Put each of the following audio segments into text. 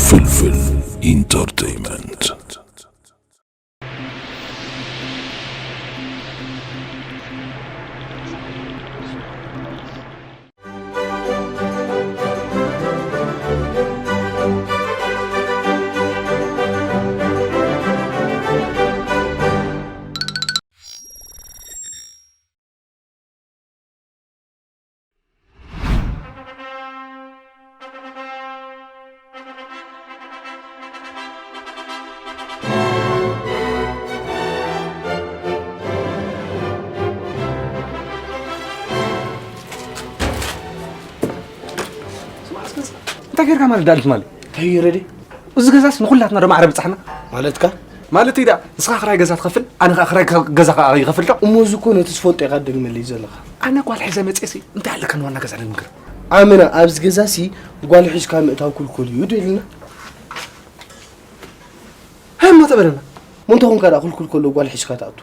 ፍልፍል ኢንተርቴይመንት። እንታይ ጌርካ ማለት ዳልት ማለት? እንታይ ገይረ ድየ? እዚ ገዛስ ንኹላትና ዶ ማዕረ ብጻሕና? ማለትካ? ማለት ኢዳ ንስኻ ክራይ ገዛ ትኸፍል፣ ኣነ ኸኣ ክራይ ገዛ ኸኣ ይኸፍል ዶ? እሞ እዚ እኮ ነቲ ዝፈልጦ ኢኻ ትደግመለይ ዘለኻ። ኣነ ጓል ሒዘ መጽኤሲ እንታይ ኣለካ ንዋና ገዛ ንንገር? ኣመና ኣብዚ ገዛሲ ጓል ሒዝካ ምእታው ክልኩል እዩ ዶ ኢልና? ህም ተበለና። ሞ እንተኾንካ ደኣ ክልኩል ከሎ ጓል ሒዝካ ትኣቱ?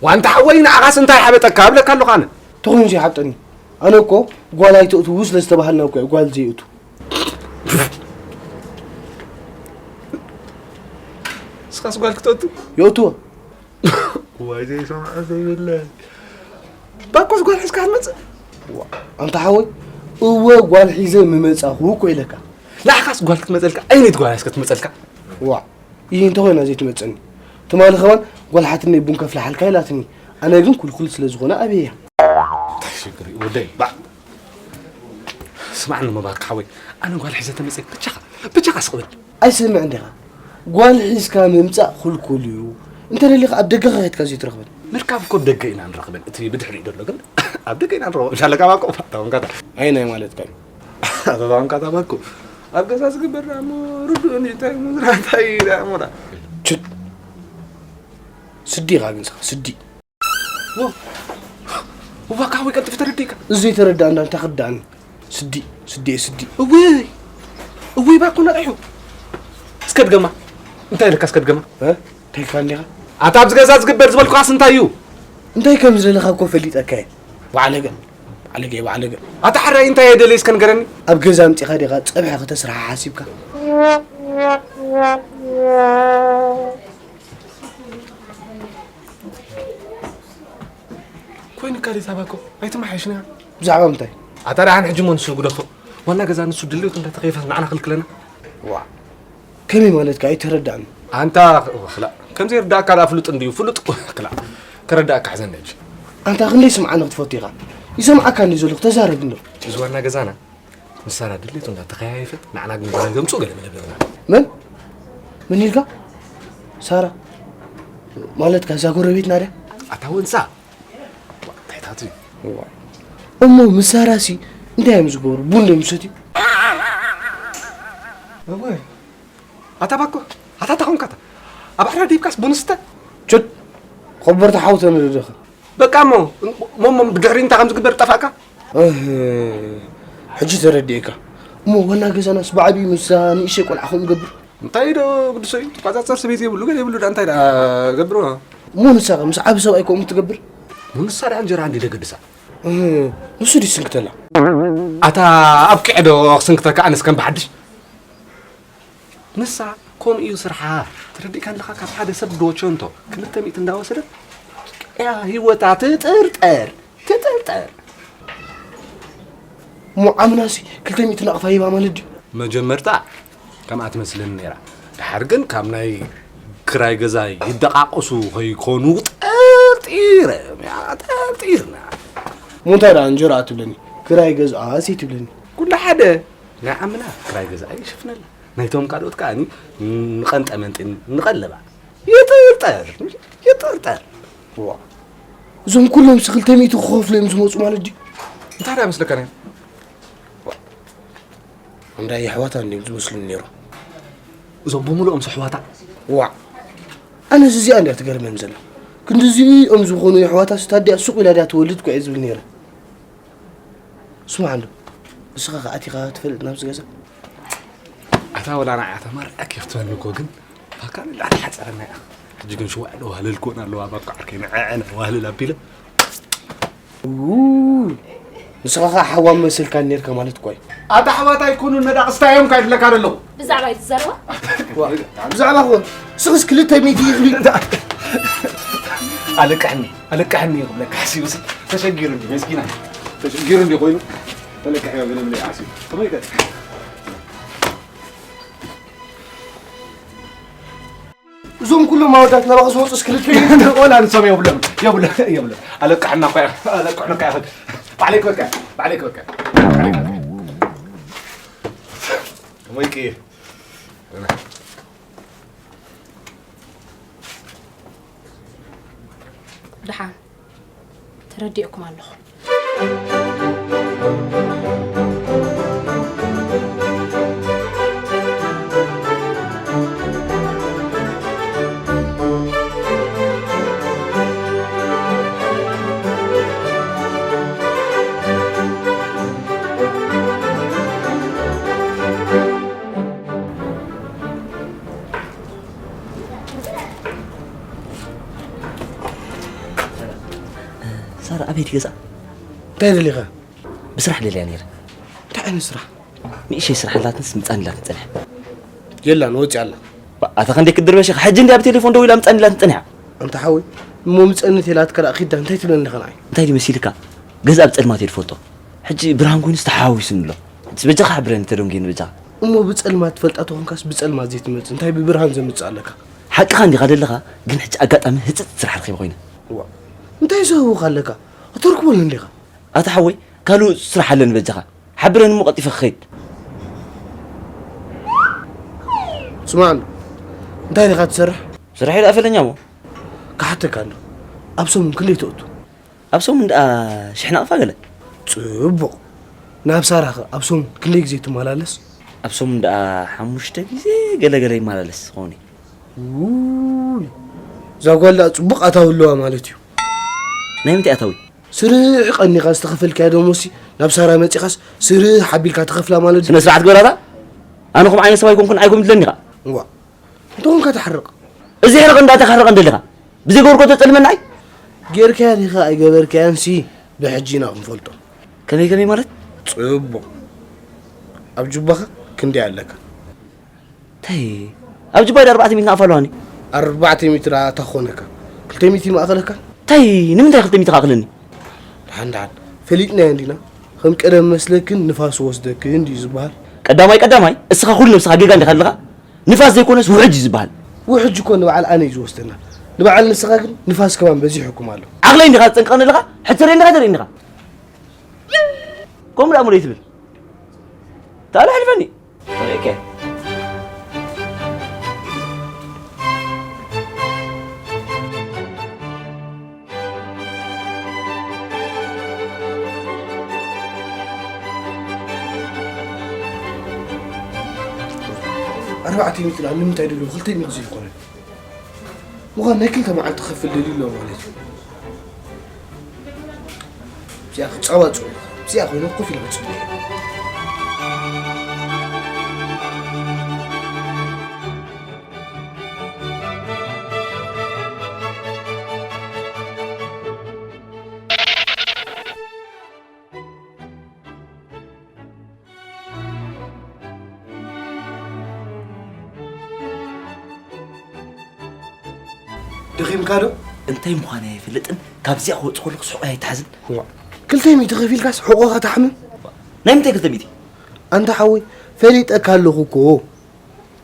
ዋንታ ሓወይ ንዓኻስ እንታይ ሓበጠካ? እብለካ ኣለኹ ኣነ። ተኾይኑ ዘይሓብጠኒ። ኣነ እኮ ጓል ኣይተእትዉ ስለ ዝተባሃልና እኮ እየ ጓል ዘይእቱ። ንስኻስ ጓል ክተእቱ? የእትዎ። ዋይ ዘይሰምዖ ዘይብለ። ባኮስ ጓል ሒዝካ ክትመጽእ? ዋ፣ ኣንታ ሓወይ፣ እወ ጓል ሒዘ ምመጻኹ እኮ ኢለካ። ንዓኻስ ጓል ክትመጸልካ ኣይነይት ጓል እያ እስከ ትመጸልካ? ዋ፣ ይህ እንተኾይና ዘይትመጸኒ። ትማሊ ከማን ጓል ሓትነይ ቡን ከፍልሓልካ ኢላትኒ። ኣነ ግን ኩልኩል ስለ ዝኾነ ኣበያ። እንታይ ሽግር እዩ ወደይ? ባዕ። ስማዕኒ እሞ ባርክ ሓወይ፣ ኣነ ጓል ሒዘ ተመጸ ብቻኻ፣ ብቻኻ ስቕ በል። ኣይሰምዕን ዲኻ? ጓል ሒዝካ ምምጻእ ክልኩል እዩ። እንተ ደሊኻ ኣብ ደገ ከይድካ ዘይትረኽበን። ምርካብ እኮ ደገ ኢና ንረኽበን። እቲ ብድሕሪኡ ዘሎ ግን ኣብ ደገ ኢና ንረኽቦ። ሻለቃ ባኮ፣ ታውን ካታ። ኣይ ናይ ማለትካ እዩ። ኣታ ታውን ካታ ባኮ። ኣብ ገዛ ዝግበር ደኣ እሞ ርዱእን እዩ። እንታይ እሞ ዝራ-፣ እንታይ እዩ ደኣ እሞ ደኣ? ችት። ስዲ ኢኻ ግን ስኻ፣ ስዲ። ዎ። እዋካ ወይ ቀልጥፍ ተረዲእካ? እዚ ዘይተረዳእ እንዳ እንታይ ክዳእኒ? ስዲ፣ ስዲ፣ ስዲ። እውይ። እውይ ባኮ ነቒሑ። እስከ ድገማ። እንታይ ኢልካ እስከ ድገማ? እ? እንታይ ኢልካ እንዲኻ? ኣታ ኣብዚ ገዛ ዝግበር ዝበልኩኻስ እንታይ እዩ? እንታይ ከም ዝደለኻ እኮ ፈሊጠካ እየ። ባዕለገ፣ ባዕለገ፣ ባዕለገ። ኣታ ሕራይ እንታይ እየ ደለይ እስከ ንገረኒ? ኣብ ገዛ ኣምጺኻ ዲኻ ጸብሒ ከተስርሓ ሓሲብካ? ኮይኑካ ድዩ ታባኮ? ኣይትመሓየሽና። ብዛዕባ ምንታይ? ኣታ ደሓን ሕጂ እሞ ንሱ ግደፎ። ዋና ገዛ ንሱ ድሌቱ እንዳተኸየፈ ንዓና ክልክለና? ዋ። ከመይ ማለትካ? ኣይተረዳእን። ኣንታ ክላእ። ከም ዘይርዳእካ ደኣ ፍሉጥ እንድዩ። ፍሉጥ እኮ ክላእ። ከረዳእካ ሕዘኒ ሕጂ። ኣንታ ክንደይ ስምዓኒ ክትፈቱ ኢኻ? ይሰምዓካ እንድዩ ዘለኹ፣ ተዛረብ እንዶ። እዚ ዋና ገዛና። ንሳ ድሌቱ እንዳተኸያየፈት ንዓና ግን ገለ ገምጹ ገለ መለ ብለና። መን? መን ኢልካ? ሳራ? ማለትካ እዛ ጎረቤትና ድያ? ኣታ ወንሳ። እንታይ ታቱ? እሞ ምስ ሳራሲ እንታይ እዮም ዝገብሩ? ቡን ዶ ይምሰትዩ? እወ። ኣታ ባኮ፣ ኣታ ታኾንካ ኣታ። ኣብ ዓራ ደይብካስ ቡን ስተ? ችት! ኸበርቲ ሓው ተነደደኸ። በቃ እሞ፣ እሞ፣ እሞ ብድሕሪ እንታይ ከም ዝግበር ጠፋእካ? እህ፣ ሕጂ ተረዲኤካ። እሞ ዋና ገዛናስ ብዓቢኡ ምስዛ ንእሽተይ ቆልዓ ከምኡ ይገብር? እንታይ ዶ ግድሶ እዩ? ትቋጻጸር ሰበይቲ የብሉ፣ ገለ የብሉ፣ ዳ እንታይ ዳ ገብሮ? እሞ ንሳ ከ ምስ ዓቢ ሰብኣይ ከምኡ ትገብር? ንሳ ዳ እንጀራ እንዲ ደገድሳ? እህ፣ ንሱ ድዩ ዝስንክተላ? ኣታ ኣብቂዐ ዶ ክስንክተካ ኣነስ ከም ብሓድሽ? ንሳ ከምኡ እዩ ስርሓ። ተረዲእካ ኣለኻ? ካብ ሓደ ሰብ ዶ ቸንቶ ክልተ ሚእቲ እንዳወሰደት ቅያ ህይወታ ትጥርጠር፣ ትጥርጠር። እሞ ዓምናሲ ክልተ ሚእቲ ናቕፋ ሂባ ማለት ድዩ? መጀመርታ ከምኣ ትመስለኒ ነይራ። ድሓር ግን ካብ ናይ ክራይ ገዛ ይደቓቐሱ ከይኮኑ ጠርጢረ፣ ጠርጢርና። እሞ እንታይ ደኣ እንጀራ ትብለኒ? ክራይ ገዝኣስ ትብለኒ? ኩሉ ሓደ። ናይ ዓምና ክራይ ገዛ ይሽፍነላ። ናይቶም ካልኦት ከኣ ንቐንጠ መንጢ ንቐለባ። ይጥርጠር፣ ይጥርጠር። ዋ። እዞም ኩሎም ሲ ክልተ ሚእቲ ክኸፍሉ እዮም ዝመጹ ማለት ድዩ? እንታይ ደኣ መስለካ ናይ? ዋ። እንዳ የሕዋታ እንድዮም ዝመስሉኒ ነይሮም። እዞም ብምልኦም ሲ ኣሕዋታ? ዋ። ኣነስ እዚኣ እንድያ ትገርመኒ ዘላ። ክንዲ እዚኦም ዝኾኑ የሕዋታ ሲ ታዲያ ሱቕ ኢላ ድያ ትወልድ እኮ እየ ዝብል ነይረ። ስማዕ እንዶ፣ ንስኻ ከኣ ኣቲኻ ትፈልጥ ናብዚ ገዛ? ኣታ ወላ ንዓይ ኣታ ማራ ኬፍ ትበኒ እኮ፣ ግን ፋካን ኢላ ሓጸረና እያ። ሕጂ ግን ሽዋዕ ኣለዋ፣ ሃለል ክኾን ኣለዋ፣ ባካ ዓርከይ፣ ንዐዐ፣ ንዋህልል ኣቢለ። ው፣ ንስኻ ኸዓ ሓዋ መሰልካ ኔርካ ማለት እኮ እዩ። ኣታ ኣሕዋት ኣይኮኑን፣ መዳቕስታ እዮም ካይድለካ ደለኹ። ብዛዕባ እዩ ትዛረባ? ዋ፣ ብዛዕባ እኮ፣ ስኽስ ክልተ ሚእቲ ይኽብል። ኣለቅሕኒ፣ ኣለቅሕኒ ክብለካ ሓሲቡሲ፣ ተሸጊሩ እንዲ፣ መስኪና፣ ተሸጊሩ እንዲ ኮይኑ፣ ተለቅሕ እዮ ብለምለ ሓሲቡ። ከመይ ከ? እዞም ኩሎም ኣወዳት ናባኻ ዝመጹስ ክልተ ወላ ንሶም የብሎም፣ የብሎም፣ የብሎም። ኣለቅሕና እኮ እያ፣ ኣለቅሕና እኮ እያ። ባዕለይ ክበልካ፣ ባዕለይ ክበልካ። ከመይ ከ? ደሓን ተረዲእኩም ኣለኹ። ሳራ ኣበይ ገዛ? እንታይ ደሊኻ? ብስራሕ ደልያ ነይረ። እንታይ ዓይነት ስራሕ? ንእሽተይ ስራሕ ኣላትንስ ምጻን ኢላትኒ ጸኒሓ። የላን፣ ወጺኣ ኣላ። ባ-፣ ኣታ ክንደይ ክትድርበሽ ኢኻ? ሕጂ እንድያ ብቴሌፎን ደዊላ ምጻን ኢላትኒ ጸኒሓ። ኣንታ ሓወይ፣ እሞ ምጸኒ ተላትካ ደኣ ኪዳ እንታይ ትብለኒ ኢኻ ንዓይ? እንታይ ድዩ መሲልካ? ገዛ ኣብ ጸልማት እየ ዝፈልጦ። ሕጂ ብርሃን ኮይኑስ ተሓዋዊሱኒ ኣሎ። ሕጂ በጃኻ ሓብረኒ ተደንጉየኒ በጃኻ። እሞ ብጸልማት ትፈልጣ ተኾንካስ ብጸልማት ዘይትመጽእ እንታይ ብብርሃን ዘምጽእ ኣለካ? ሓቅኻ እንዲኻ ደለኻ፣ ግን ሕጂ ኣጋጣሚ ህጽጽ ስራሕ ረኺበ ኮይነ። እዋ፣ እንታይ ዘህውኻ ኣለካ? ከተርክበሉ እንዲኻ። ኣታ ሓወይ፣ ካልእ ስራሕ ኣለኒ በጃኻ። ሓብረኒ እሞ ቀልጢፈ ክኸይድ። ስማዕ ኣሎ፣ እንታይ ዲኻ ትሰርሕ? ስራሐይ ደኣ ፈለኛ እሞ። ክሓተካ ኣሎ፣ ኣብ ሰሙን ክንደይ ተእቱ? ኣብ ሰሙን ደኣ ሽሕ ናቕፋ ገለ። ጽቡቕ። ናብ ሳራኸ ኣብ ሰሙን ክንደይ ግዜ ትመላለስ? ኣብ ሰሙን ደኣ ሓሙሽተ ግዜ ገለ ገለ ይመላለስ ክኸውን እዩ። ውይ፣ እዛ ጓል ደኣ ጽቡቕ ኣታዊ ኣለዋ ማለት እዩ። ናይ ምንታይ ኣታዊ? ስርሕ ቀኒኻ ዝተኸፈልካዮ ደሞዝሲ ናብ ሳራ መጺኻስ ስርሕ ኣቢልካ ትኸፍላ ማለት እዩ። ስነ ስርዓት ግበራታ። ኣነ ከምኡ ዓይነት ሰብ ኣይኮንኩን፣ ኣይኮን ትለኒ ኢኻ። እዋ፣ እንተኾንካ ተሓርቕ። እዚ ሕርቕ እንዳተሓረቐ እንደለኻ ብዘይገበርኮ ተጸልመና ኣይ? ጌርካያ ዲኻ ኣይገበርካያን ሲ ብሕጂ ኢና ክንፈልጦ። ከመይ ከመይ ማለት? ጽቡቕ። ኣብ ጁባኻ ክንደይ ኣለካ? ታይ፣ ኣብ ጅባይ ኣርባዕተ ሚእቲ ናቕፋ ኣለዋኒ። ኣርባዕተ ሚእቲ ደኣ ኣታ ክኾነካ? ክልተ ሚእቲ ይማእኸለካ? ታይ፣ ንምንታይ ክልተ ሚእቲ ክኣኽለኒ? ደሓን ደሓን፣ ፈሊጥናዮ እንዲና። ከም ቀደም መስለክን ንፋስ ወስደክን እንድዩ ዝበሃል። ቀዳማይ ቀዳማይ፣ እስኻ ኩሉ ነብስኻ ጌጋ እንዲኻ ኣለኻ። ንፋስ ዘይኮነስ ውሕጅ እዩ ዝበሃል። ውሕጅ እኮ ንበዓል ኣነ እዩ ዝወስደና። ንበዓል ንስኻ ግን ንፋስ ከማን በዚሑኩም ኣሎ። ዓቕለይ እንዲኻ ትጽንቀቕኒ ኣለኻ? ሕተረይ እንዲኻ፣ ሕተረይ እንዲኻ። ከምኡ ደኣ እሞ ደይትብል። ታዲያ ኣሕልፈኒ። ኦኬ። ኣርባዕተ ሚእቲ ደኣ ንምንታይ ደልዩ ክልተ ሚእቲ ዘይኮነ? ምዃን ናይ ክልተ መዓልቲ ክኸፍል ደልዩ ኣሎ ማለት እዩ። እዚኣ ክጻዋጽኡ፣ እዚኣ ኮይነ ኮፍ ኢለ ክጽበ እየ። ደኺምካ ዶ? እንታይ ምዃነይ ኣይፈልጥን፣ ካብዚኣ ክወጽእ ከለኹ ስሑቐይ ኣይተሓዝን። ዋ፣ ክልተ ሚእቲ ከፊልካስ ሕቖኻ ትሓምም? ናይ ምንታይ ክልተ ሚእቲ? ኣንታ ሓወይ፣ ፈሊጠካ ኣለኹ እኮ።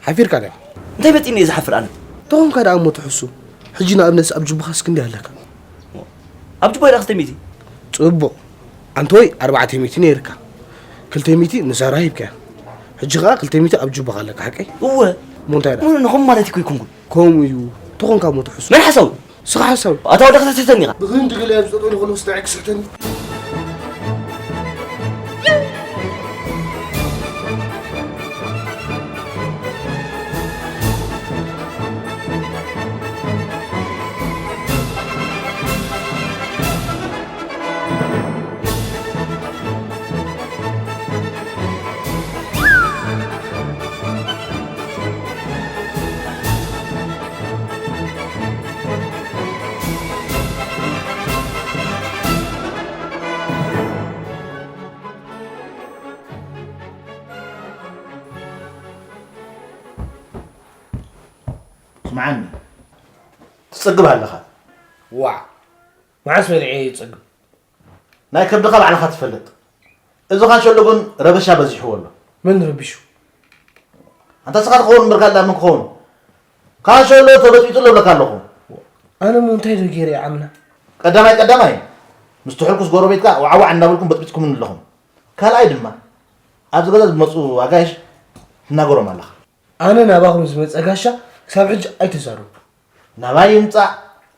ሓፊርካ ዲኻ? እንታይ መጺእኒ እየ ዝሓፍር ኣነ? ተኾንካ ደኣ እሞ ትሕሱ። ሕጂ ንኣብነትስ ኣብ ጁባኻስ ክንደይ ኣለካ? ኣብ ጁባይ ደኣ ክልተ ሚእቲ። ጽቡቕ። ኣንተ ወይ ኣርባዕተ ሚእቲ ነይርካ። ክልተ ሚእቲ ንሳራ ሂብካያ። ሕጂ ኸኣ ክልተ ሚእቲ ኣብ ጁባኻ ኣለካ፣ ሓቀይ? እወ። እሞ እንታይ ደኣ? ን-፣ ንኹም ማለት እኮ ኣይኮንኩን። ከምኡ እዩ። ተኾንካ እሞ ትሕሱ። መን ሓሳዊ? ስኻ ሓሳዊ። ኣታ ወዲ ክትስሕተኒ ኢኻ። ብኽንዲ ገለ ኣብ ዝጠጠሉ ከለኹ ስታዕ ክስሕተኒ። ዓሚ ትጸግብ ኣለኻ። ዋዕ መዓስ በሊዐ ይጸግብ? ናይ ከብድኻ ባዕልኻ ትፈልጥ። እዚ ካንሸሎ ግን ረበሻ በዚሕዎ ኣሎ። መን ረቢሹ? ኣንታ ስኻ ትኸውን እምበር ካልእ መን ክኸውን? ካንሸሎ ተበጥቢጡ ኣሎ እብለካ ኣለኹ። ኣነ እሞ እንታይ ዶ ገይረ እየ ዓምና? ቀዳማይ ቀዳማይ ምስቲ ሕልኩስ ጎረቤትካ ዋዕዋዕ እናበልኩም በጥቢጥኩምኒ ኣለኹም። ካልኣይ ድማ ኣብዚ ገዛ ዝመፁ ኣጋይሽ ትናገሮም ኣለኻ። ኣነ ናባኹም ዝመፀ ጋሻ ክሳብ ሕጂ ኣይተዛረብኩ። ናባይ ይምፃእ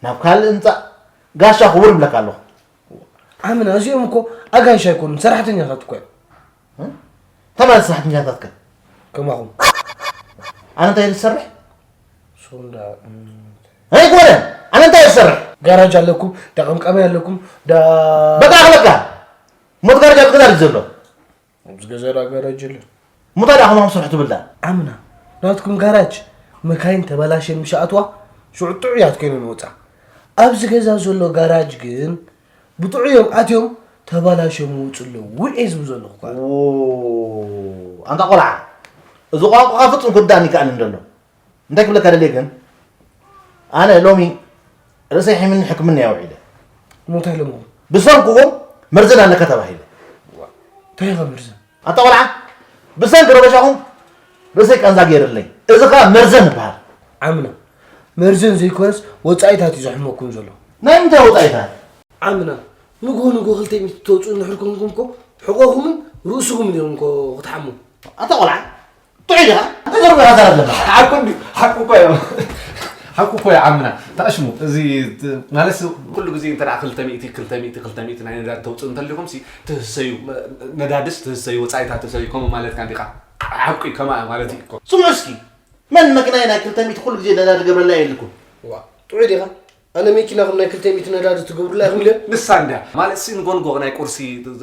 ናብ ካልእ ይምፃእ ጋሻ ክቡር እብለካ ኣለኹ። ዓምና እዚኦም እኮ ኣጋይሽ ኣይኮኑን ሰራሕተኛታት እኮ እዮም። እንታይ ማለት ሰራሕተኛታት ከ? ከማኹም። ኣነ እንታይ ዝሰርሕ? ሶንዳ ኣይኮነን። ኣነ እንታይ ዝሰርሕ? ጋራጅ ኣለኩም፣ ዳ ቀምቃሚ ኣለኩም፣ ዳ በቃ ክለካ ሞት ጋራጅ ኣብ ቅዳር እዩ ዘሎ። ኣብዚ ገዛ ዳ ጋራጅ የለን። ሙታ ዳ ከማም ስርሑ ትብል ዳ? ኣምና ናትኩም ጋራጅ መካይን ተባላሽየን ምሻ ኣትዋ ሽዑ ጥዑያት ኮይነን ወፃ። ኣብዚ ገዛ ዘሎ ጋራጅ ግን ብጥዑዮም ኣትዮም ተባላሽዮም ይውፁ ኣለዉ እየ ዝብል ዘለኹ እኳ። ኣንታ ቆልዓ እዚ ቋንቋኻ ፍፁም ክርዳእኒ ይከኣልን ዘሎ። እንታይ ክብለካ ደልየ ግን ኣነ ሎሚ ርእሰይ ሒምኒ ሕክምና እየ ውዒለ። እሞ እንታይ ኢሎምኹም? ብሰንክኹም መርዘን ኣለካ ተባሂለ። እንታይ ኢኻ መርዘን? ኣታ ቆልዓ ብሰንኪ ረበሻኹም ርእሰይ ቃንዛ ገይርለይ። እዚ ኸኣ መርዘን ይበሃል። ዓምና መርዘን ዘይኮነስ ወጻኢታት እዩ ዘሕመኩም ዘሎ። ናይ ምንታይ ወጻኢታት? ዓምና ንግሆ ንግሆ ክልተ ሚእቲ ትወጽኡ እንድሕር ኮንኩም እኮ ሕቖኹምን ርእስኹምን እዮም እኮ ክትሓሙ። ኣታ ቆልዓ ጥዑይ ዲኻ? እንታይ ዘረባ ኢኻ ዘረብ ዘለኻ? ሓቁ እንዲ ሓቁ እኮ እዮ ሓቁ እኮ እዮ ዓምና ተኣሽሙ እዚ ማለት ኩሉ ግዜ እንተ ደኣ ክልተ ሚእቲ ክልተ ሚእቲ ክልተ ሚእቲ ናይ ነዳዲ ተውፅኡ እንተሊኹም ሲ ትህሰዩ ነዳድስ ትህሰዩ ወፃኢታት ትህሰዩ ከምኡ ማለትካ እንዲኻ ሓቁ እዩ ከማ ማለት እዩ እኮ ስምዑ እስኪ መን መኪናይ ናይ ክልተ ሚእቲ ኩሉ ግዜ ነዳዲ ገብረላ የልኩም ጥዑይ ዲኻ? ኣነ መኪናኹም ናይ ክልተ ሚእቲ ነዳዲ ትገብሩላ ኢኹም ኢለ። ንሳ እንድያ ማለት ሲ ንጎንጎ ናይ ቁርሲ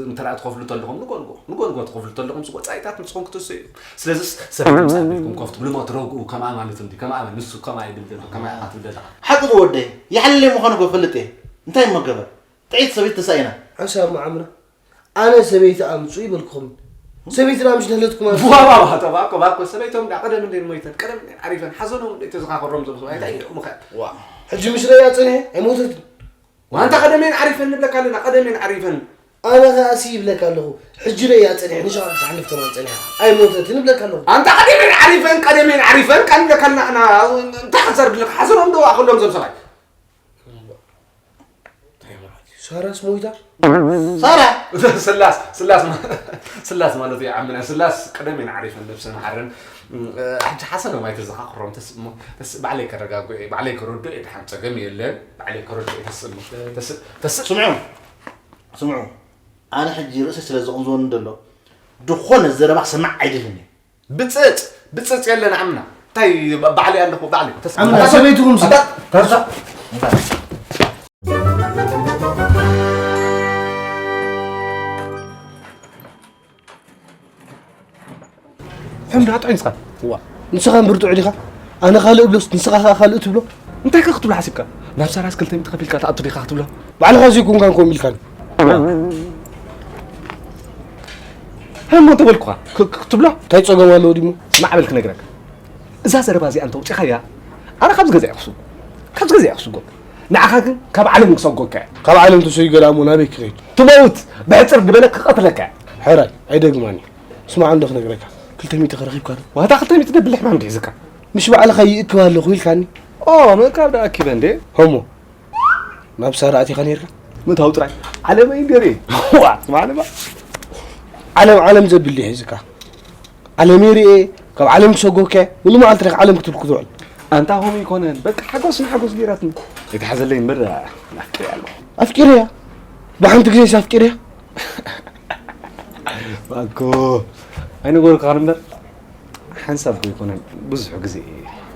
እንተ ደኣ ትኸፍሉ ተለኹም ንጎንጎ ንጎንጎ ትኸፍሉ ተለኹም ሲ ወጻኢታት ንስኹም ክትእሰዩ እዩ። ስለዚስ ሰበይትኩም ጻ ኣቢልኩም ኮፍ ትብሉ እሞ ትረግኡ ከምኣ ማለት እንዲ ከምኣ በል ንሱ ከምኣ ይብል ዘሎ ከምኣ ኢኻ ትብል ዘለኻ። ሓቂ ዝወደይ ይሓልለይ ምዃኑ እኮ እፈልጥ እየ። እንታይ እሞ ገበር? ጥዒት ሰበይቲ ተሳኢና። ዓሳ እሞ ዓምና ኣነ ሰበይቲ ኣምጹ ይበልኩኹም ሰበይትና ምሽ ነህለትኩም ኣምጹ ዋዋዋ ተባኮ ባኮ ሰበይቶም ዳ ቀደም እንዴን ሞይተን ቀደም እንዴን ዓሪፈን ሓዘኖም እንዴ ተዘኻኸሮም ዘብሱ ኣይታ ይጥቕሙኸ ዋ ሕጂ ምሽ ረያ ጸኒሐ ኣይሞተትን ዋንታ ቀደሜን ዓሪፈን ንብለካ ኣለና ቀደሜን ዓሪፈን ኣነ ኸኣ ሲ ይብለካ ኣለኹ ሕጂ ረያ ጸኒሐ ንሻ ክሓልፍ ከማን ጸኒሐ ኣይሞተትን ይብለካ ኣለኹ ኣንታ ቀደሜን ዓሪፈን ቀደሜን ዓሪፈን ቃል ንብለካ ኣለና ኣና እንታይ ሓሳር ብለካ ሓዘኖም ዶ ኣኸሎም ዘም ሰባይ ሳራስ ሞይታ? ሳራ! ስላስ ስላስ ስላስ ማለት እዩ ዓምና ስላስ ቀደም እየን ዓሪፈን ነብሰን ሓረን ሕጂ ሓሰኖም ኣይተዘኻኽሮም ተስእሞ ተስ ባዕለይ ከረጋግኦ እየ ባዕለይ ከረድኦ እየ ድሓን ጸገም የለን ባዕለይ ከረድኦ እየ ተስእሞ ተስ ተስ ስምዑ ስምዑ ኣነ ሕጂ ርእሲ ስለ ዝቕንዝወኒ ዘሎ ዝኾነ ዘረባ ክሰማዕ ኣይደልን እየ ብጽጽ ብጽጽ የለን ዓምና እንታይ ባዕለይ ኣለኹ ባዕለይ ተስ ኣምና ሰበይትኹም ሲ ተርሳ ሕምዳ ጥዑይ ንስኻ ዋ ንስኻ እምበር ጥዑይ ዲኻ ኣነ ካልእ እብሎስ ንስኻ ኸኣ ካልእ ትብሎ እንታይ ከ ክትብሎ ሓሲብካ ናብ ሰራስ ክልተ ሚእቲ ከፊልካ ትኣቱ ዲኻ ክትብሎ ባዕልኻ ዘይኮንካን ከምኡ ኢልካኒ ሃሞ እንተበልኩኻ ክትብሎ እንታይ ጸገም ኣለዎ ድሞ ማዕበል ክነግረካ እዛ ዘረባ እዚኣ እንተውፂኻያ ኣነ ካብዚ ገዛ ይክሱ ካብዚ ገዛ ይክስጎ ንዓኻ ግን ካብ ዓለም ክሰጎካ እየ ካብ ዓለም ተሰዩ ገላ እሞ ናበይ ክኸይድ ትመውት ብሕፅር ዝበለ ክቐትለካ እየ ሕራይ ኣይደግማን እዩ ስማዕ እንዶ ክነግረካ ክልተ ሚእቲ ከረኺብካ ዶ ዋታ ክልተ ሚእቲ ደብል ሕማም ድሒዝካ ምሽ ባዕልኻ ይእክብ ኣለኹ ኢልካኒ ኦ ምእካብ ዳ ኣኪበ እንዴ ሆሞ ናብ ሳራ ኣቲኻ ነርካ ምእታው ጥራይ ዓለመይ እንዴ ርኤ ዋ ስማዕኒ ባ ዓለም ዓለም ዘብል ድዩ ሒዝካ ዓለመይ ርኤ ካብ ዓለም ክሰጎከ ሙሉ መዓልቲ ዲኻ ዓለም ክትብል ክትውዕል ኣንታ ሆም ይኮነን በቃ ሓጎስ ንሓጎስ ገይራትኒ ኣይትሓዘለይ እምበር ናፍቅያ ኣለኹ ኣፍቂረያ ብሓንቲ ግዜስ ኣፍቂረያ ባኮ ኣይነገርኩኻን እምበር ሓንሳብ ዘይኮነን ብዙሕ ግዜ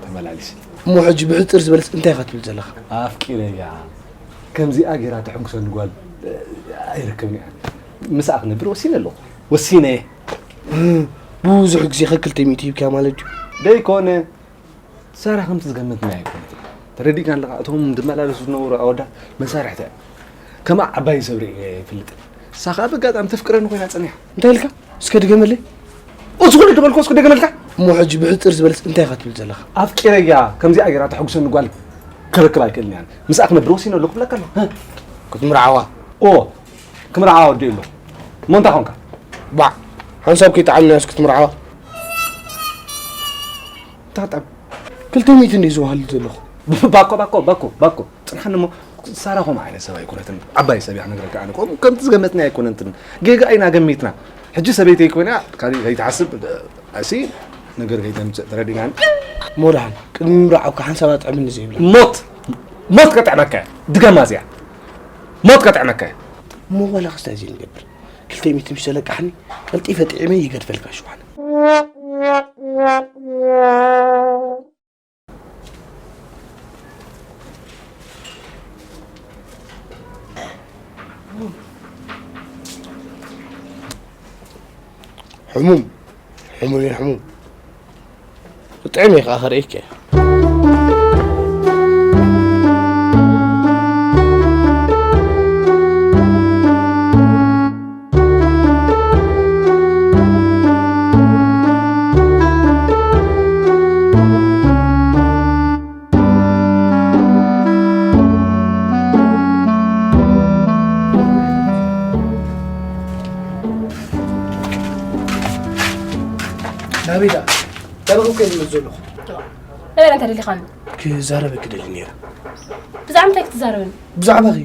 ተመላሊሰ እሞ ሕጂ ብሕፅር ዝበለስ እንታይ ኢኻ ትብል ዘለኻ ኣፍቂረያ ከምዚኣ ገይራ ተሐጉሰኒ ጓል ኣይረክብን እያ ምስኣ ክነብር ወሲነ ኣለኹ ወሲነ እየ ብዙሕ ግዜ ከክልተ ሚእቲ ሂብካያ ማለት ድዩ ደይኮነ ሳራ ከምቲ ዝገመትና ኣይኮነትን ተረዲእና ኣለኻ እቶም ዝመላለሱ ዝነበሩ ኣወዳት መሳርሕቲ እዮም ከማ ዓባይ ሰብሪ እየ ይፍልጥ ንሳ ከዓ በጋጣሚ ተፍቅረኒ ኮይና ፀኒሓ እንታይ ኢልካ እስከ ድገመለይ እዚ ኩሉ ድበልኮ እስከ ደገመልካ እሞ ሕጂ ብሕጽር ዝበለስ እንታይ ኢኻ ትብል ዘለኻ? ኣፍቂረያ፣ ከምዚኣ ገይራ ተሐጉሰኒ ጓል ክረክብ ኣይክእልን እየ። ምስኣ ክነብር ወሲነ ኣለኹ ክብለካ ኣለኹ። ክትምርዓዋ? ኦ፣ ክምርዓዋ ወዲኡ ኣለኹ። እሞ እንታይ ኾንካ? ባዕ፣ ሓንሳብ ከይጠዓምናዮስ ክትምርዓዋ? ታጣብ፣ ክልተ ሚእቲ እንድዩ ዝወሃሉ ዘለኹ። ባኮ፣ ባኮ፣ ባኮ፣ ባኮ። ጽንሓኒ እሞ፣ ሳራ ኸምኡ ዓይነት ሰብ ኣይኮነትን። ዓባይ ሰብ እያ ክነግረካ ኣነ። ከምኡ፣ ከምቲ ዝገመትና ኣይኮነትን። ጌጋ ኢና ገሚትና። ሕጂ ሰበይተይ ኮይና፣ ካሊእ ከይትሓስብ፣ ኣሲ ነገር ከይተምጽእ ተረዲናን። እሞ ደሓን፣ ቅድሚ ምምርዓውካ ሓንሳብ ኣጥዕምኒ ዘይብላ። ሞት! ሞት ከጥዕመካ እያ። ድገማ እዚኣ። ሞት ከጥዕመካ እያ። እሞ ዋላ ክስታይ እዚ ንገብር። ክልተ ሚእቲ ምስ ተለቃሕኒ፣ ቀልጢፈ ጥዒመ ይገድፈልካ ሽዋን። ሕሙም፣ ሕሙም እየ፣ ሕሙም። ክጥዕም እየ ከዓ፣ ከርእየካ እየ። ናበይ ደኣ? ናበይ እኮ እየ ዝመጽእ ዘለኹ? ናበይ ደኣ እንታይ ደሊኻኒ? ክዛረበኪ ደሊ ነይረ። ብዛዕባ እንታይ ክትዛረበኒ? ብዛዕባኺ።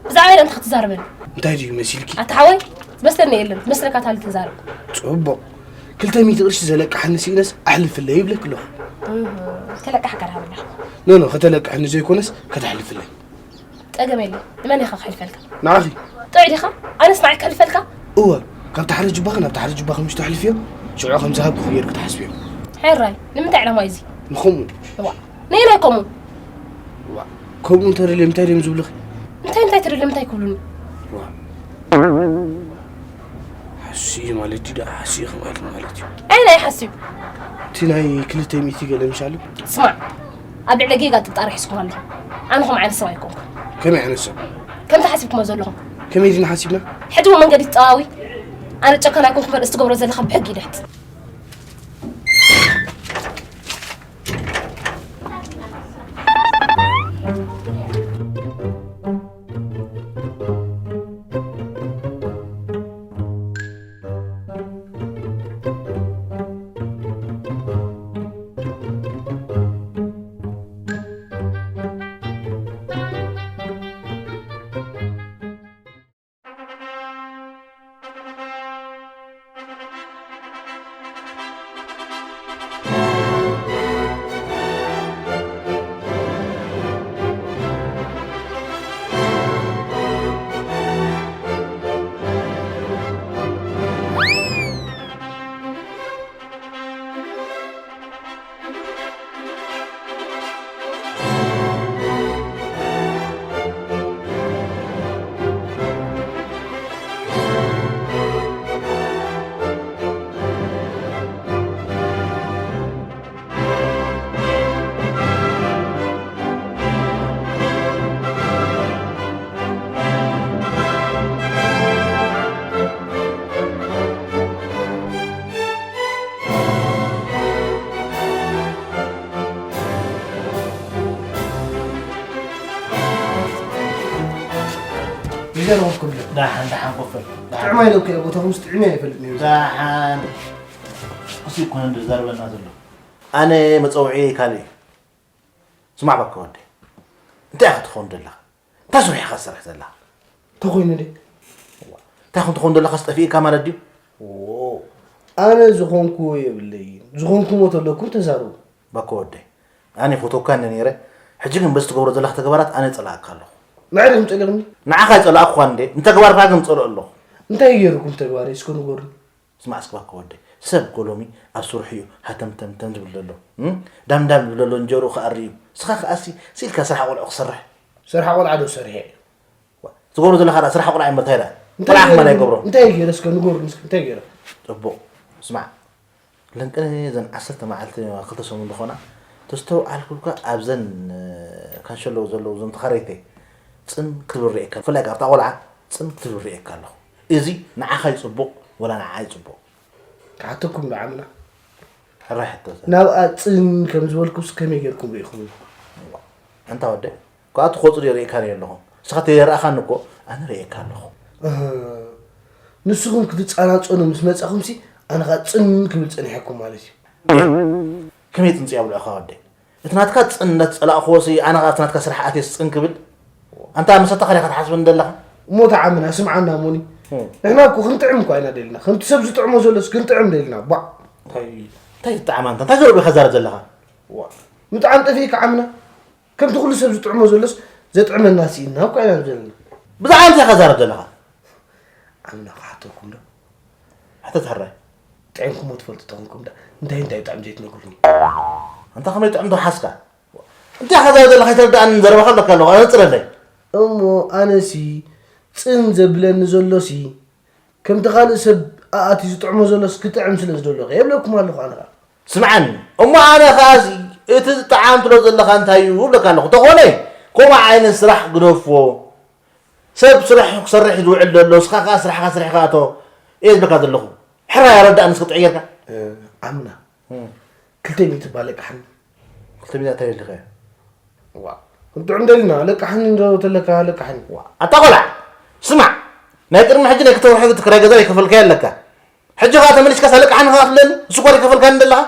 ብዛዕባ እንታይ ክትዛረበኒ? እንታይ ድዩ መሲልኪ? ኣታ ሓወይ፣ ዝመስለኒ የለን። ዝመስለካ ታሊ ተዛረብ። ጽቡቕ። ክልተ ሚእቲ ቅርሺ ዘለቅሓኒ ስኢነስ ኣሕልፍለይ ይብለኪ ኣለኹ። እህ፣ ተለቃሕካ ድሃበላ። ኖ፣ ኖ፣ ከተለቅሕኒ ዘይኮነስ ከተሕልፍለይ። ጸገም የለን። ንመን ኢኻ ከሕልፈልካ? ንዓኺ። ጥዑይ ዲኻ? ኣነስ ንዓይ ከሕልፈልካ? እወ፣ ካብቲ ሓደ ጁባኺ ናብቲ ሓደ ጁባኺ ምሽ ተሕልፍዮ፣ ሽዑ ከም ዝሃብኩ ጌርኪ ትሓስብዮ። ሕራይ፣ ንምንታይ ዕላማ እዩ እዚ? ንኸምኡ። እዋ፣ ነየናይ ከምኡ? እዋ፣ ከምኡ እንተደልዮም እንታይ ድዮም ዝብሉኺ? እንታይ፣ እንታይ ትደልዮም እንታይ ክብሉኒ? እዋ። ሓስዩ ማለት እዩ ደኣ፣ ሓስዩ ማለት ማለት እዩ። ኣይ፣ ናይ ሓስዩ። እቲ ናይ ክልተ ሚእቲ ገለ ምሽ ኣሎ? ስማዕ፣ ኣብ ልዕሊ ጌጋ ጥርጣረ ሒዝኩም ኣለኹም። ኣነ ከምኡ ዓይነት ሰብ ኣይኮንኩን። ከመይ ዓይነት ሰብ? ከምቲ ሓሲብኩሞ ዘለኹም። ከመይ ዲና ሓሲብና? ሕጂ እውን መንገዲ ትጠዋዊ። ኣነ ጨካን ኣይኮንኩን፣ በል፣ እቲ ትገብሮ ዘለኻ ብሕጊ ይድሕት። ይገርመኩም። ደሓን፣ ደሓን ኮፍ በል። ደሓን። ጥዕም ኣይለኩ እየ፣ ቦታኹም ጥዕም እየ ኣይፈልጥን እየ። ደሓን። እሱ እኮ እንዶ ዘርበና ዘሎ። ኣነ መጸውዒ ካልእ እዩ። ስማዕ ባካ ወደይ። እንታይ ኢኻ ትኸውን ዘለኻ? እንታይ ስራሕ ኢኻ ትሰርሕ ዘለኻ? እንታይ ኮይኑ ድየ? እንታይ ኮን ትኾን ዘለኻስ ጠፊእካ ማለት ድዩ? ኦ፣ ኣነ ዝኾንኩዎ የብለይን። ዝኾንኩሞ ተለኩም ተዛረቡ። ባኮ ወደይ፣ ኣነ ይፈትወካ እንደ ነይረ፣ ሕጂ ግን በዚ ትገብሮ ዘለኻ ተግባራት ኣነ ጸላእካ ኣለኹ። ንዓይ ዲኹም ጸሊእኩምኒ? ንዓኻ ኣይጸላእኩኻን እንዴ፣ ንተግባርካ ግን ጸልኦ ኣለኹ። እንታይ ገይሩኩም ተግባረይ እስከ ንገሩኒ። ስማዕ እስኪ ባኮ ወደይ፣ ሰብ እኮ ሎሚ ኣብ ስርሑ እዩ ሃተምተምተም ዝብል ዘሎ፣ እም? ዳምዳም ዝብል ዘሎ እንጀርኡ ክኣሪ እዩ። ንስኻ ከኣሲ ስኢልካ ስራሕ ቆልዑ ክሰርሕ። ስራሕ ቆልዓ ዶ ሰሪሐ? ትገብሮ ዘለኻ ደኣ ስራሕ ቆልዓ እምበር እንታይ ደኣ? እንታይ ቆልዓ ከማን ገይረ? ኣይገብሮ። እንታይ ገይረ እስከ ንገሩኒ እስከ እንታይ ገይረ? ጽቡቕ። ስማዕ። ለንቅነ እዘን ዓሰርተ መዓልቲ ክልተ ሰሙን ዝኾና ተስተውዓልኩልካ ኣብዘን፣ እ፣ ካንሸሎ ዘለዉ እዞም ተኻረይተይ ጽን ክትብል ርእየካ። ብፍላይ ከኣ ኣብታ ቆልዓ ጽን ክትብል ርእየካ ኣለኹ። እዚ ንዓኻ እዩ ጽቡቕ ወላ ንዓኣ እዩ ጽቡቕ? ክሓተኩም ዶ ዓምና? ሕራይ ሕቶ ዘ- ናብኣ ጽን ከም ዝበልኩስ ከመይ ጌርኩም ርኢኹም? ኣንታ ወደ እኳ እቲ ቆጽሊ ርኢካ ርእ ኣለኹ። ንስኻ ተየረኣኻኒ እኮ ኣነ ርኢካ ኣለኹ። ንስኹም ክትጻናጸኑ ምስ መጻኹምሲ ኣነ ኸኣ ጽን ክብል ጸኒሐኩም ማለት እዩ። ከመይ ጽንጽ ኣብልዕኻ ወደ እቲ ናትካ ጽን እንዳተጸላእኽዎ ሲ ኣነ ኸኣ እቲ ናትካ ስራሕ ኣትየስ ጽን ክብል ኣንታ መሰታ ኸሪኻ ትሓስበኒ ዘለኻ። እሞ ተዓምና ስምዓና ሞኒ። ንሕና እኮ ክንጥዕም እኳ ኢና ደልና። ከምቲ ሰብ ዝጥዕሞ ዘሎስ ክንጥዕም ደልና። ቧዕ። እንታይ ትጥዓም ኣንታ እንታይ ዘረብ ኢኻ ዛረብ ዘለኻ? ዋ ምጥዓም ጠፊእካ ዓምና። ከምቲ ኩሉ ሰብ ዝጥዕሞ ዘሎስ ዘጥዕመና ስኢንና እኳ ኢና ዘለና። ብዛዕባ እንታይ ኢኻ ዛረብ ዘለኻ? ዓምና ክሓተኩም ዶ? ሕተት ሕራይ። ጥዒምኩሞ ትፈልጡ ተኾንኩም ዳ እንታይ እንታይ ጥዕም ዘይትነግሩኒ? ኣንታ ከመይ ጥዕም ተሓስካ? እንታይ ኢኻ ዛረብ ዘለኻ ኣይተረድኣንን ዘረባኻ ኣለካ ኣለኹ ኣነጽረለይ። እሞ ኣነሲ ጽን ዘብለኒ ዘሎሲ ከምቲ ካልእ ሰብ ኣኣትዩ ዝጥዕሞ ዘሎስ ክጥዕም ስለ ዝደሎ ከ የብለኩም ኣለኹ ኣነ ኸኣ። ስምዓኒ እሞ ኣነ ኸኣ እቲ ዝጠዓም ትሎ ዘለኻ እንታይ እዩ እብለካ ኣለኹ። ተኾነ ከምኡ ዓይነት ስራሕ ግደፍዎ። ሰብ ስራሕ ክሰርሕ እዩ ዝውዕል ዘሎ፣ ንስኻ ከኣ ስራሕካ ሰሪሕካ እቶ እየ ዝብለካ ዘለኹ። ሕራይ ኣረዳእኒ እስኪ ጥዕይ ጌርካ። ዓምና ክልተ ሚእቲ እባ ለቃሕኒ። ክልተ ሚእቲ እንታይ ደሊኻዮ? ዋእ ክንጥዑም ደሊና ለቃሕኒ እንዶ ተለካ ለቃሕኒ። ዋእ ኣታ ቆልዓ ስማዕ ናይ ቅድሚ ሕጂ ናይ ክልተ ወርሒ ክራይ ገዛ ዘይከፈልካዮ ኣለካ። ሕጂ ከኣ ተመሊስካስ ኣለቃሕኒ ከኣ ትብለኒ ንሱ እኳ ዘይከፈልካኒ ዘለኻ።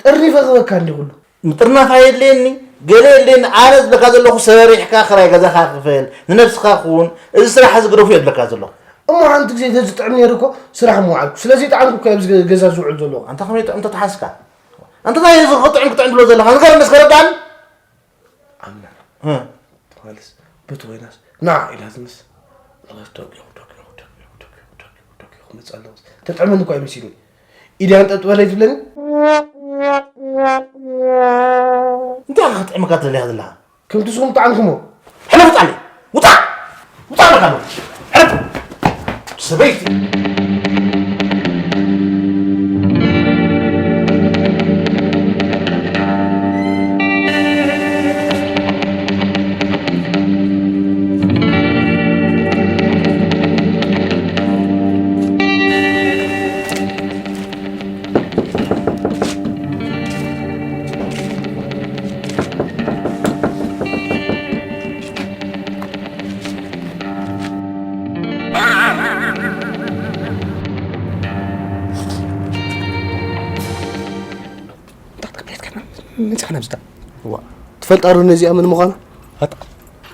ጠርኒፈ ክበካ እንዲ ኩሉ። ምጥርናፍ ኣየድልየኒ ገለ የድልየኒ ኣነ ዝብለካ ዘለኹ ሰሪሕካ ክራይ ገዛኻ ክፈል ንነብስኻ ክውን እዚ ስራሕ እዚ ግደፉ እየ ዝብለካ ዘለኹ። እሞ ሓንቲ ግዜ ተዝጥዕም ነይሩ እኮ ስራሕ ምውዓልኩ ስለዚ ይጥዓምኩ እኮ ኣብዚ ገዛ ዝውዕል ዘለኹ። ኣንታ ከመይ ጥዕም ተተሓዝካ ኣንታ ታይ እዚ ክጥዕም ክጥዕም ትብሎ ዘለኻ ንገረኒ እስከ ረዳእኒ። ኣምላኽ ትበሃልስ በቲ ኮይናስ ንዓ ኢላትንስ ንቐስ ደቂቑ ደቂቑ ደቂቑ ደቂቑ ደቂቑ ደቂቑ ክመጽእ ኣለዎ። ተጥዕመኒ እኳ እዩ መሲሉኒ። ኢድያ ኣንጠጥበለይ ትብለኒ። እንታይ ኢኻ ክጥዕመካ ትደልያ ዘለኻ? ከምቲ ንስኹም ጠዓምኩሞ። ሕለፍ ውጻለይ! ውጻእ! ውጻእ በቃ ኣለኹ! ሕለፍ! ሰበይቲ! መጽኻ ነብስታ ዋ ትፈልጣ ዶ ነዚኣ ምን ምዃና? ኣታ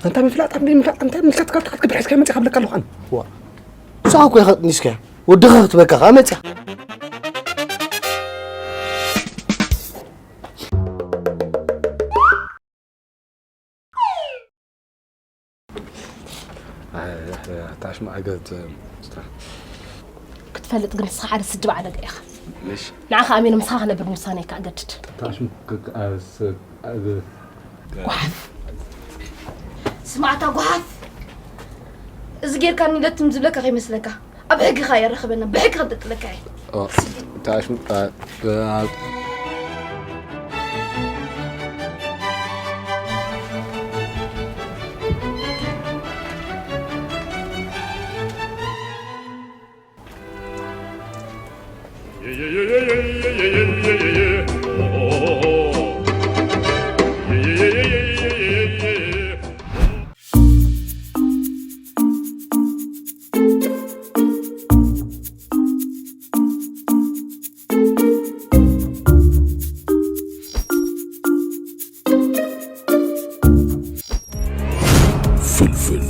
ኣንታ ምፍላጥ ኣንታ ምፍላጥ ኣንታ ምፍላጥ ካብ ካብ ክብር ሒዝካ መጽኻ ብለካ ኣለኹ ኣነ ዋ ንስኻ እኮ ኢኻ ጥኒስካያ ወድኻ ክትበካ ኸዓ መጽያ ታሽማ ኣገት ክትፈልጥ ግን ንስኻ ሓደ ስድብ ዓለገ ኢኻ። ንዓኻ ኣሚነ ምሳኻ ክነብር ምውሳነይ ከዓ እገድድ። ታሽሙ ጓሓፍ ስማዕታ ጓሓፍ እዚ ጌርካኒ ለትም ዝብለካ ከይመስለካ ኣብ ሕጊኻ የራኽበና ብሕጊ ከንጠልጥለካ እየ። ታሽሙ ፍልፍል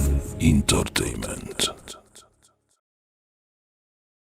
ኢንተርቴይንመንት።